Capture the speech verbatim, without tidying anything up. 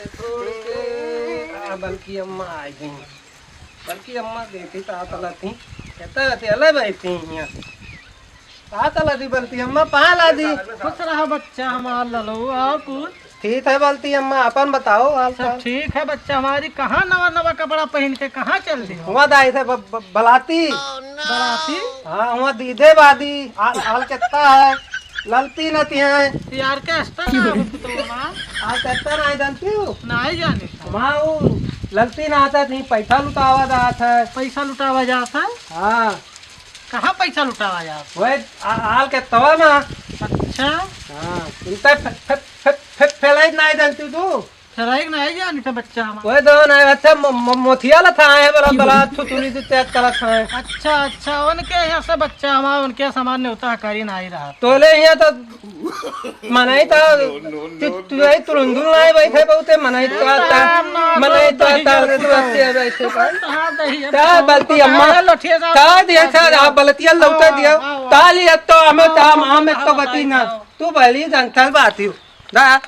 आ, बल्कि अम्मा आई गई। बल्कि अम्मा देखी ता तलत ही। कहता रहती, "अले बैठी हियाँ।" ता तलत ही बल्कि अम्मा, पा ला दी। खुश रहा बच्चा हमार ललो, आओ पूछ। ठीक है बल्कि अम्मा, अपन बताओ हाल सब चाल। ठीक है बच्चा हमारी, कहाँ नवा नवा कपड़ा पहन के कहाँ चल दी? हुआ दाई से ब-, ब-, बलाती। बलाती? हाँ, हुआ दीदे बादी, आ-, हाल कितना है? ललती नती है। ये orchestra ना हो तो माँ। आ, कितना नहीं जानती हो? नहीं जाने। माँ, वो ललती ना आता थी, पैसा लुटावा जात है। पैसा लुटावा जात है? हाँ। कहाँ पैसा लुटावा जात? वही आ-, आल के तवा ना। अच्छा। हाँ, इनका फे-, फे-, फे-, फे-, फेलाई नहीं जानती तू? फेलाई नहीं जानी था बच्चा हमारा। वही दो ना, अच्छा, मो-, मो-, मोथिया ला था, आए बोला, बला, थुतुली से त्याग करा था। अच्छा, अच्छा, उनके यहाँ से बच्चा हमारा, उनके सामान ने उतार कर ही नहीं रहा। तोले यहाँ तो मनई तो तु-, तु-, तुलुंदुल नाय बैठे बहुते मनई तो आता, मनई तो आता रे तू अच्छे बैठे का। ता बलती अम्मा, ता दिया सा, आप बलतिया लौटा दिया। ता लिया तो हमें, ता हमें तो बती ना। तू बली जनता बात ही। दा।